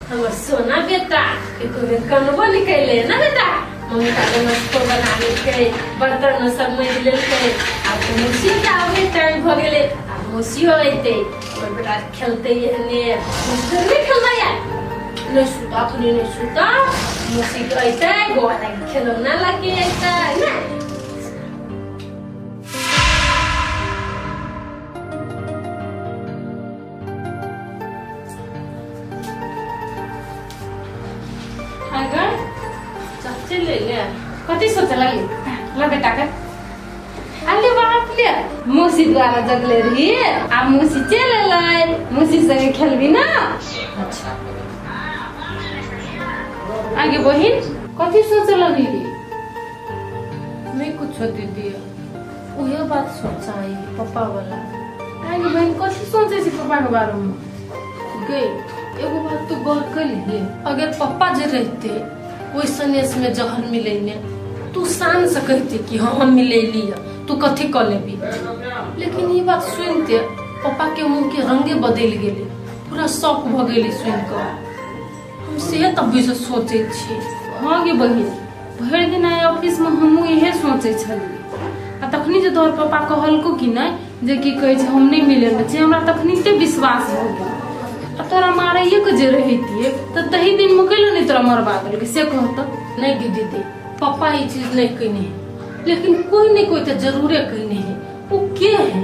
हमर सोना बेटा एको बेर कनबो नहि कैले ना बेटा। मम्मी का नाश्तो बना लेलकै, बर्तन सब माजि लेलकै। आब तऽ मौसियो के आबै टाइम भऽ गेलै, आब मौसियो अयतै। हमर बेटा खेलतै एहने। मौसी नहि खेलबै यार, नहि सुता अखनी, नहि सुता। मौसी के अयतै, बौआ लागि खेलौना लऽ के अयतै ने। अगर चाची ले ले कथी सोचे लगली? ला बेटा के अरे बाप ले, मौसी द्वारा जगले रही, आ मौसी चल एलै, मौसी संगे खेलबी ना। अच्छा आगे बहिन कथी सोचे लगली? नहीं कुछो दीदी, उहे बात सोचा है पप्पा वाला। आगे बहिन कथी सोचे छी पप्पा के बारे में? गे एगो बात तो गौर कैलिए, अगर पप्पा जे रहते ओहि सनेस में जहर मिलेने तू शान से कहते कि हाँ हम मिलेली है, तू कथी कऽ लेबी। लेकिन ई बात सुनते पप्पा के मुंह के रंगे बदलि गेलै, पूरा शौक भऽ गेलै सुनि कऽ। हम से तब से सोचै छी। हाँ गे बहिन, भरि दिन आइ ऑफिस में हमहूँ इहे सोचै छलियै, आ तखनी जे तोहर पप्पा कहलको कि नहि जे की कहै छै हम नहि मिले छै, हमरा तखनी विश्वास भऽ गेल। आ तोरा मारैये के जे रहितियै तऽ तही दिन में कैलो नहि तोरा मरबा देलकै से कहत? नहीं गे दीदी, पप्पा ई चीज नहीं कहने है, लेकिन कोई नहीं कोई तो जरूरे कहने है। वो के है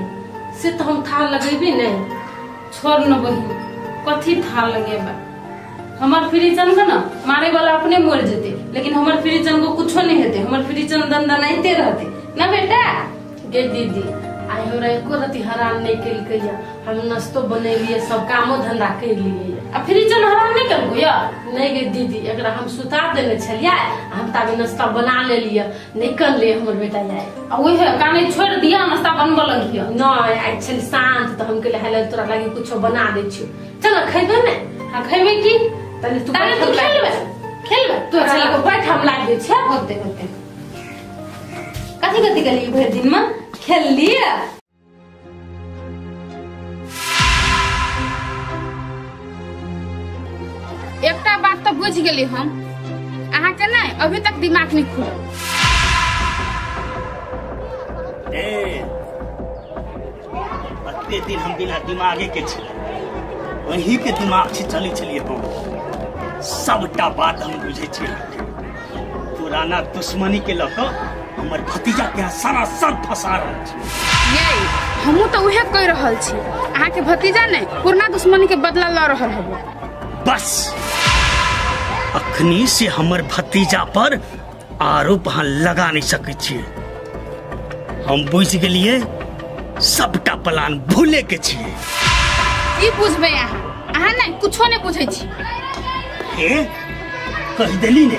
से तो हम थाल लगेबे नहीं। छोड़ न बहिन, कथी थाल लगेबा? हमर फ्रीचन के ना मारे वाला अपने मर जेते, लेकिन हमर फ्रीचन को कुछो नहीं हेते, हमर फ्रीचन दनदनाइते रहते ना बेटा। गे दीदी, आइ हमरा एको रति हरान नहीं केलकै, हम नाश्तो बनेलिए, सब कामो धंधा कैलिए। आ फ्रीचन हरान नहीं केलको या? नहीं गे दीदी, एकरा हम सुता देने छलियै, हम ताबे नाश्ता बना लेलिए, नहीं कनले हमर बेटा आइ। आ ओहे काने छोड़ दिया नाश्ता बनबऽ लगियो? नहीं, आइ छल शांत तऽ हम कहलियै हेले तोरा लागि कुछो बना दै छियौ, चल खैबे ने। हाँ खैबे की तनी तू तारे तू खेलबे, खेलबे तू अच्छा बैठ, हम लाग दै छियै। होते होते कथी कथी गेलियै भरि दिन में खेललियै? एकटा बात तो बुझ गेली हम, अहाँ के नहीं अभी तक दिमाग नहीं खुलल। ए अते दिन हम बिना दिमागे के छलियै, वही के दिमाग से चलै छलियै हम। सबटा बात हम बुझै छियै। पुराना दुश्मनी के लऽ कऽ हमर भतीजा के सारा सब फंसा रहल छै। ये हमहूँ तो उहे कहि रहल छी, अहाँ के भतीजा ने पुरना दुश्मनी के बदला लऽ रहल हबो। बस अखनी से हमर भतीजा पर आरोप अहाँ लगा नहीं सकै छियै। हम बुझि गेलियै, सबटा प्लान भूले के छियै। की बुझबै अहाँ? अहाँ नहि कुछो नहि बुझै छी। ए कहि देली ने,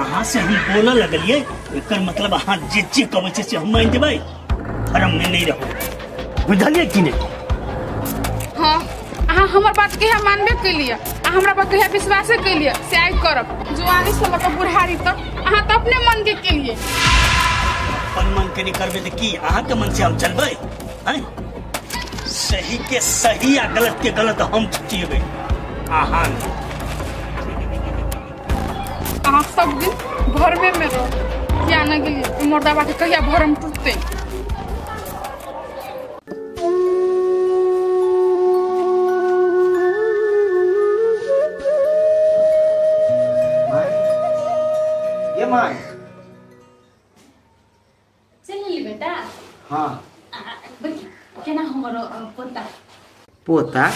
अहाँ से हम बोलऽ लगलियै, एकर मतलब अहाँ जे जे कहबै छै से हम मानि देबै। भरम में नहीं रहू, बुझलियै कि नहि? हाँ, अहाँ हमर बात कहिया मानबे केलियै आ हमरा पर कहिया विश्वासे केलियै से आइ करब। जुआनी से लऽ कऽ बुढ़ारी तक अहाँ तऽ अपने मन के केलियै। अपन मन के नहीं करबै तऽ की अहाँके मन से हम चलबै? आँय, सही के सही आ गलत के गलत हम छुटिएबै, अहाँ नहि। अहाँ सब दिन भरमे में रहो, किया न गेलियै मोरदाबा के कहिया भरम टूटतै। ये my चलि एली बेटा? हाँ। केना हमर पोता? पोता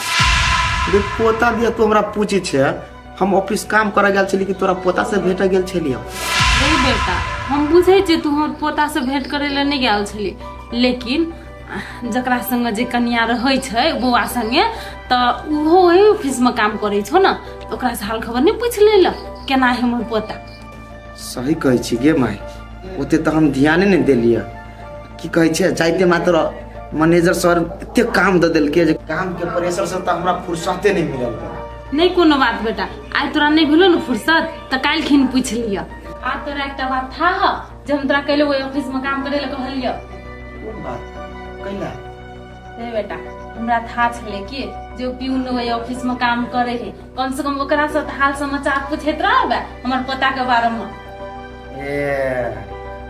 देख, पोता दिया तू हमरा पूछे छे, हम ऑफिस काम करे गेल छली कि तोरा पोता से भेट गेल छली हम? नहीं बेटा, हम बुझे छी तू हमर पोता से भेंट करे ले नहीं गेल छली, लेकिन जकरा संगे जे कनिया रहै छै बौआ संगे तऽ उहो ओही ऑफिस में काम करै छौ ने, तऽ ओकरा से हाल खबर नहीं पूछ लेल केना है हमर पोता? सही कहै छी गे माय, ओते तऽ हम ध्याने नहि देलियै। की कहै छै, जाइते मात्र मैनेजर सर एते काम दऽ देलकै जे काम के प्रेशर से तऽ हमरा फुर्सते नहि मिलल। नहीं कोनो बात बेटा, आइ तोरा नहीं भेलो ने फुर्सत तऽ काल्हि खिन पूछ लिअ। आ तोरा एकटा बात था ह जे हम तोरा कहले ओहि ऑफिस में काम करे ले कहलियौ? कोन बात? कैला? नहीं बेटा, हमरा था छलै कि जे प्यून ओहि ऑफिस में काम करे है, कम से कम ओकरा से हाल समाचार पूछैत रहबै हमर पोता के बारे में। ए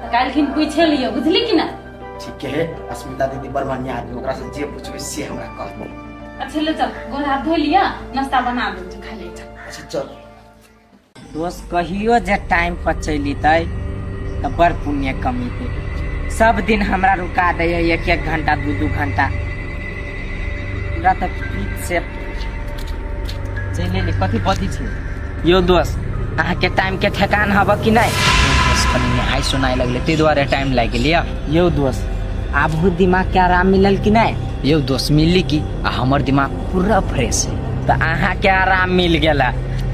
तऽ काल्हिखिन पूछे लियौ, बुझली कि ना? ठीक है अस्मिता दीदी, बड़ बढ़िया आदमी, ओकरा से जे पूछबै से हमरा कहतै। अच्छा ले चल, गोर हाथ धो लिअ, नाश्ता बना दू, खा ले चल। अच्छा चल। दोस्त कहियो जे टाइम पर चलि अयतै तऽ बड़ पुण्य कमेतै। सब दिन हमरा रुका दै है एक एक घंटा दू दू घंटा, हमरा तऽ पीठ से चलि एली। कथी बती छै यौ दोस्त, अहाँके टाइम के ठेकान हब कि नहि? दोस्त कनि नहाय सोनाय लगलै ताहि दुआरे टाइम लागि गेल। यौ दोस्त, आबहु दिमाग के आराम मिलल कि नहि? यौ दोस्त मिलली की, आ हमर दिमाग पूरा फ्रेश है। तऽ अहाँके आराम मिल गेल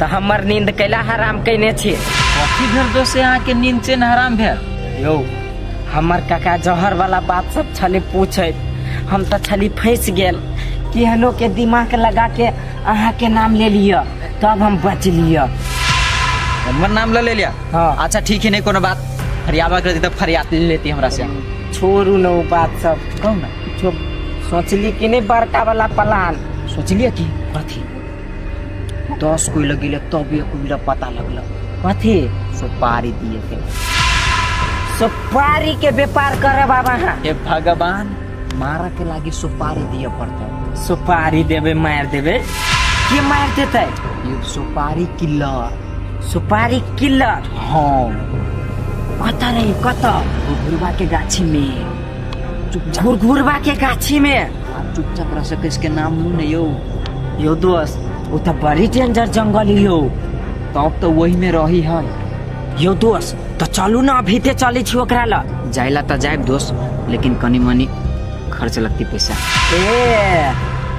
तऽ हमर नींद कैला हराम कैने छी? कथी भेल दोस्त, अहाँके नींद चैन हराम भेल? यौ हमर काका जहर वाला बात सब छले पूछैत, हम तऽ छली फंसि गेल। केहनो के दिमाग लगा के अहाँके नाम ले लिअ तब हम बच लिअ। हमर नाम ले लिया? हाँ। अच्छा ठीक है, नहीं कोनो बात, फरियाबा कर दी तऽ फरियाद ले लेती हमरा से। छोड़ू न ओ बात सब। कहू ना। चुप, सोचली कि नहीं बड़का वाला प्लान? सोचलिए कि कथी 10 कोई लगिले तब एक कोई पता लगल। कथी? सुपारी दिए के। सुपारी के व्यापार करे बाबा? हाँ। हे भगवान, मारा के लागी सुपारी दिए पड़ते। सुपारी देबे मार देबे के मार देते? ये सुपारी किलर। सुपारी किलर? हाँ। कत रही कत? घुरघुरबा के गाछी में। घुरघुरबा के गाछी में? आप चुपचाप रह सके इसके नाम लू न यौ। यौ दोस्त, वो तो बड़ी डेंजर जंगल यौ। तब तो वही में रही है। यौ दोस्त, तो चलू ना अभी ते चले छी ओकरा ल। जाइला तो जाइब दोस्त, लेकिन कनी मनी खर्च लगती पैसा। ए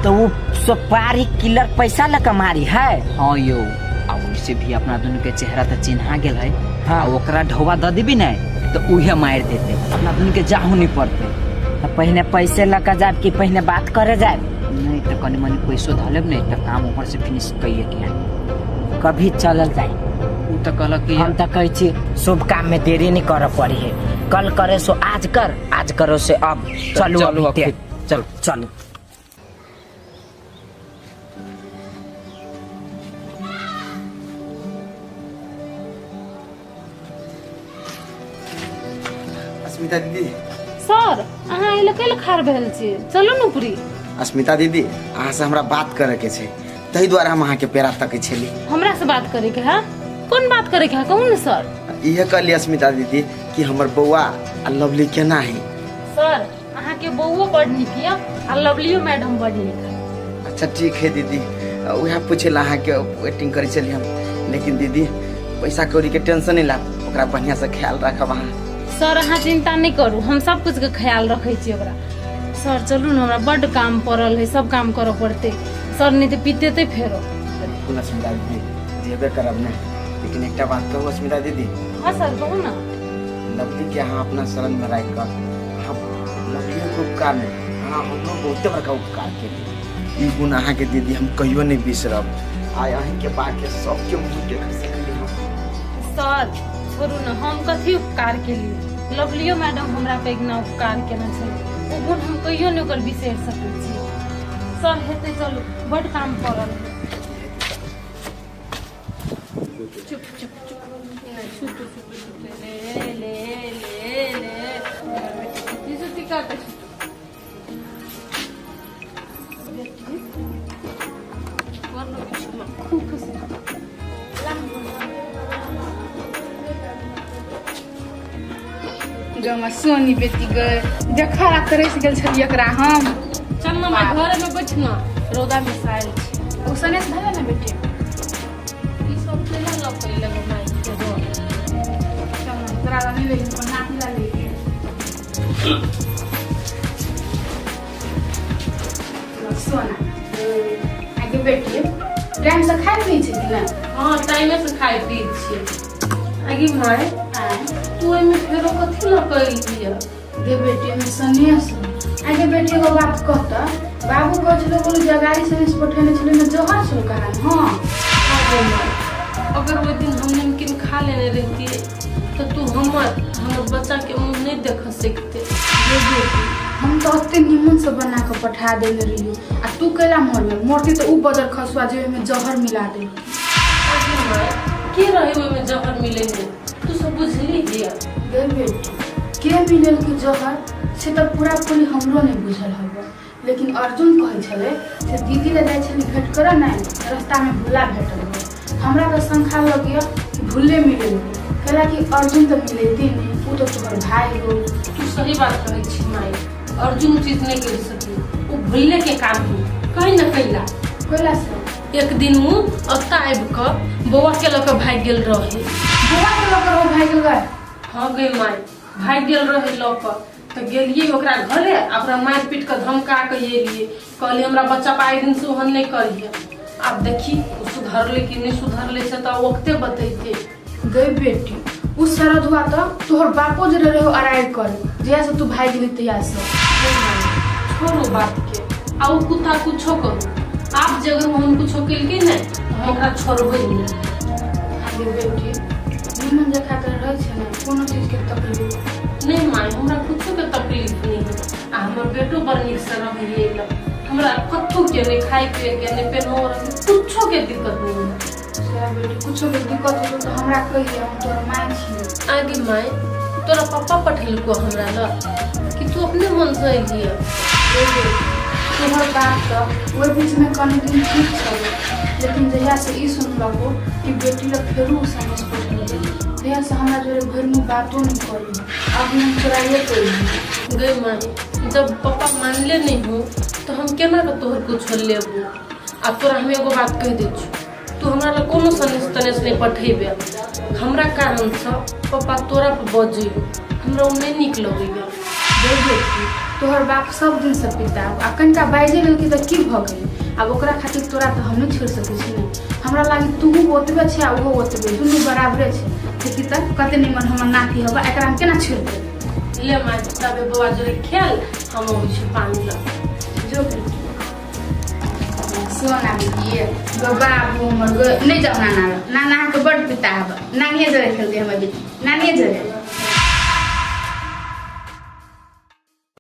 तो वो सुपारी किलर पैसा ल कमारी है? हाँ यौ, आ वैसे भी अपना दोनों के चेहरा तो चिन्हा गेल है। हाँ। आ ओकरा ढोवा दऽ देबी ने तो उहे मारि देते, अपना दोनों के जाहू नहीं पड़ते। तो पहले पैसे लऽ के जाब कि पहले बात करे जाब? नहीं तो कनी मनी पैसो धऽ लेब नहीं तो काम ऊपर से फिनिश कइए के आए। कभी चलल जाए। उ तो कहलक कि हम तो कहै छी शुभ काम में देरी नहीं करे पड़ी है, कल करे सो आज कर, आज करो से अब। चलू चलू अभी ते। चलू चलू। अस्मिता दीदी। सर अहाँ एहि लए कैला खाड़ भेल छी? चलू ने ऊपरी। अस्मिता दीदी, अहाँ से हमरा बात करे के छै, ताहि दुआरे हम अहाँके पेरा तकै छली। हमरा से बात करे के है? कोन बात करे के है कहू ने सर? इहे कहली अस्मिता दीदी कि हमर बौआ आ लवली केना है? सर अहाँ के बौओ बड़ नीक यऽ आ लवलियो मैडम बड़ नीक है। अच्छा ठीक है दीदी, वएह पूछे ला अहाँके वेटिंग करै छली हम। लेकिन दीदी पैसा कौड़ी के टेंशन नहीं ला, ओकरा बढ़िया से ख्याल राखब अहाँ। सर अहाँ चिंता नहीं करू, हम सब कुछ के ख्याल रखै छी ओकरा। सर चलू ने, हमरा बड्ड काम पड़ल है, सब काम करऽ पड़तै सर, नहीं तऽ पीतेतै फेरो। बिल्कुल अस्मिता दीदी, जेबे करब ने, लेकिन एकटा बात कहू अस्मिता दीदी? हाँ सर कहू ना। लवली के अहाँ अपना शरण में राखि कऽ अहाँ लवली के उपकार नहीं, अहाँ हमरो बहुते बड़का उपकार केली। ई गुण अहाँके दीदी हम कहियो नहीं बिसरब। आइ अहींके बाके सबके मुँह देख सकली हम। सर छोड़ू ने, हम कथी उपकार केलियै? लवलियो मैडम हमरा पे एक ना उपकार केने छलै, ओ गुण हम कहियो नहि ओकर बिसरि सकै छी। सर हेतै, चलू बड्ड काम पड़ल है। चुप चुप चुप, सुतू सुतू सुतू, ले ले ले ले, सुती सुती काटे सुतू। खूब खुशी। जो सोनी बेटी गए देखा ला तरस गेल छलियै एकरा हम। चल ना माय, घर में बैठ ना, रौदा में सायल छै। ओ सनेस भेलै ने बेटी? ई सब केना लऽ के एलै माय के डर? चल ना, तोरा ला नहि लेली, अपन नाती ला लेली। सोना आगे बेटी टाइम से खाइ पी छै कि नहि? हाँ टाइमे से खाइ पी छियै। आगे माय, तू एहिमे फेरो कथी लऽ के एलियै? गे बेटी में सनेस। आगे बेटी एगो बात कहता, बाबू कहै छलै कोनो जगारी सनेस पठेने छलै में जहर छल कहाँ? हाँ अगर ओहि दिन हम नमकीन खा लेने रहतियै तो तू हमर हमर बच्चा के मुँह नहीं देख सकते। गे बेटी हम तो ओते निमन से बना के पठा देने रहियो आ तू कैला मरबे मरती तो उ बजर खसुआ जे ओमे जहर मिला दे। के रहे ओमे जहर मिलेंगे तू सब बुझली दिया गे बेटी के मिलल के जहर से तो पूरा पूरी हमरो नहीं बुझल हबो लेकिन अर्जुन कहै छले से दीदी ले जाय छली भेंट कर नहीं रास्ता में भूला भेटल हमरा तो शंका लगिया कि भूले मिलल कहला कि अर्जुन तो मिलेती नहीं उ तो तोहर भाई हो। तू सही बात कहै छी माई अर्जुन चीज नहीं कर सकी उ भूलले के काम ही कहीं न कैला कैला से एक दिन मुँह अत्ता आबि कऽ बौआ के लऽ कऽ भागि गेल रहे। बौआ के लऽ कऽ भागि गेल गए? हाँ गे माई भागि गेल रहे लऽ कऽ तो गेलियै ओकरा घरे आ ओकरा मारि पीट कऽ धमका कऽ एलियै कहलियै हमरा बच्चा पर आइ दिन से ओहन नहि करिहे। आब देखी ओ सुधरलै कि नहि सुधरलै से तऽ ओकते बतैते। गई बेटी उ शरद हुआ तो तोहर बापो जे रहे अराइल करे जहिया से तू भागि गेली तहिया से। छोड़ो बात के आ उ कुत्ता कुछो करू आब जे अगर हम कुछो केलकै ने तऽ हम ओकरा छोड़बै नहि। आगे बेटी निमन जगह कर रहै छै ने कोनो चीज के तकलीफ नहीं माई हमरा कुछो के तकलीफ नहीं है आ हमर बेटो बड़ नीक से रहैए हमरा कतहु के नहीं खाए पिए के नहीं पेनो कुछो के दिक्कत नहीं है। बेटी कुछो के दिक्कत हो तो हमरा कहिए हम तोहर माय छी। आगे माई तोरा पापा पठेलको हमरा ल कि तू अपने मन से अइलिए? तोहर बाप तो ओहि बीच में कनी दिन ठीक छल लेकिन जहिया से ई सुनलको कि बेटी लग फेरू समझ पठेलकै तहिया से हमरा जोरे भरि मुँह बातो नहीं करी अब हम चोराइए करी। गई माई जब पापा मानले नहीं हो तो हम केना के तोहर कुछ लेबो। आ तोरा हम एगो बात कहि दै छी तू हमरा लग कोनो सनेस तनेस नहीं पठेबे हमरा कारण से पापा तोरा पर बजै हमरा उ नहीं नीक लगैया। बेटी तोहर बाप सब दिन से पिता आ कनिका बाजि गेलकै तऽ की भऽ गेलै आब ओकरा खातिर तोरा तऽ हम नहीं छोड़ि सकै छी ने हमरा लागी तूहू ओतबे छै आ ओहो ओतबे दुनू बराबरे छै। देखी तऽ कते निमन हमर नाती हबा एकरा हम केना छोड़ि देबै। ले माई तबे बौआ जोरे खेल हम अबै छी पानी लऽ जो बेटी सोना बेटी गो बाबू हमर गो नहीं जाओ नाना नाना के बड़ पिता हबा नानिए जोरे खेलते हमर बेटी नानिए जोरे।